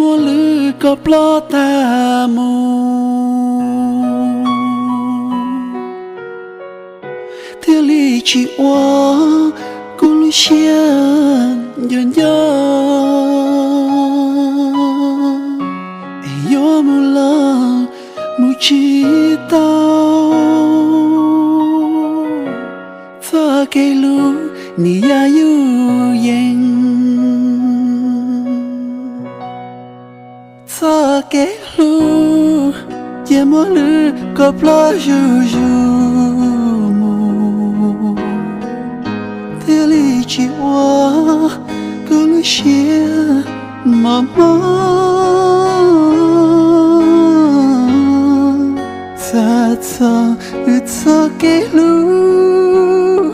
muab lwm koj ploj tag mus, thiaj li tsis ua kuv lub siab nco nco. Es yuav mus los mus tsis tau, txoj kev hlub nim yam yuj yees. Txoj kev hlub cia muab lwm koj ploj zuj zus mus, thiaj li tsis ua kuv lub siab mos mob. Txhaj txog wb txoj kev hlub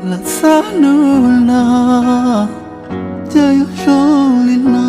los txog hnub no, cas yuav zoo li no.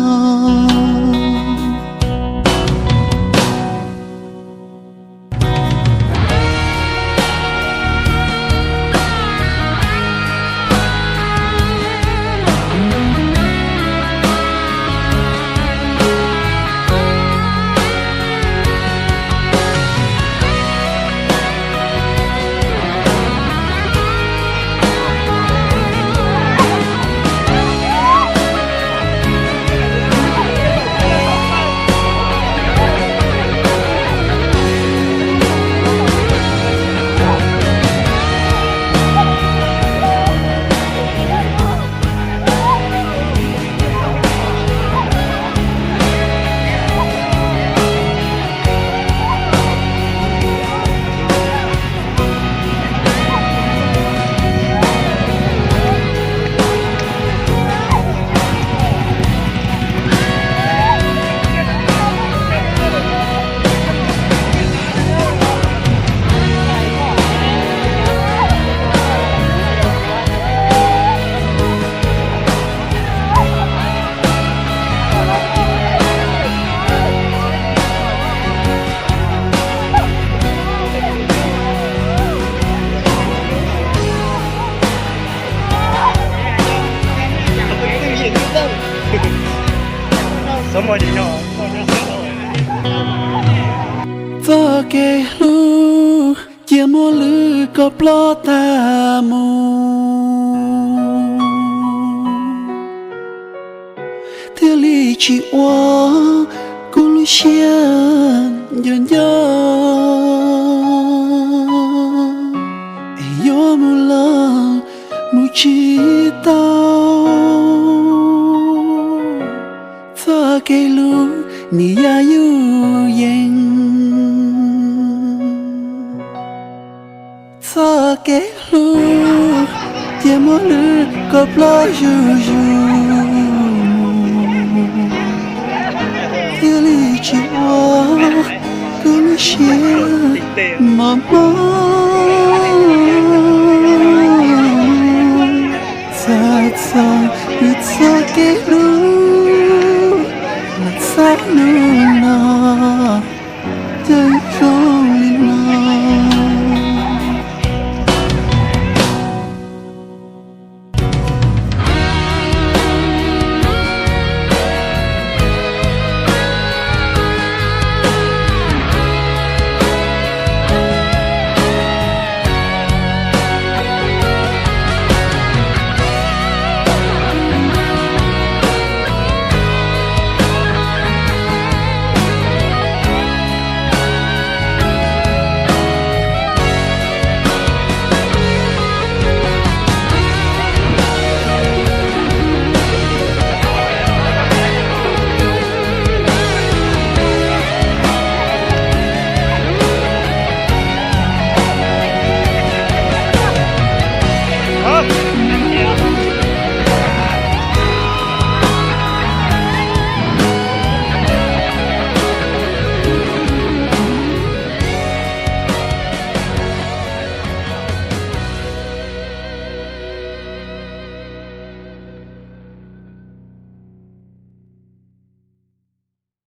Txoj kev hlub cia muab lwm koj ploj tag mus, thiaj li tsis ua kuv lub siab nco nco. Es yuav mus los mus tsis tau, txoj kev hlub nim yam yuj yees. Txoj kev hlub cia muab lwm koj ploj zuj zus mus, thiaj li tsis ua kuv lub siab mos mob. Txhaj txog wb txoj kev hlub los txog hnub no, cas zoo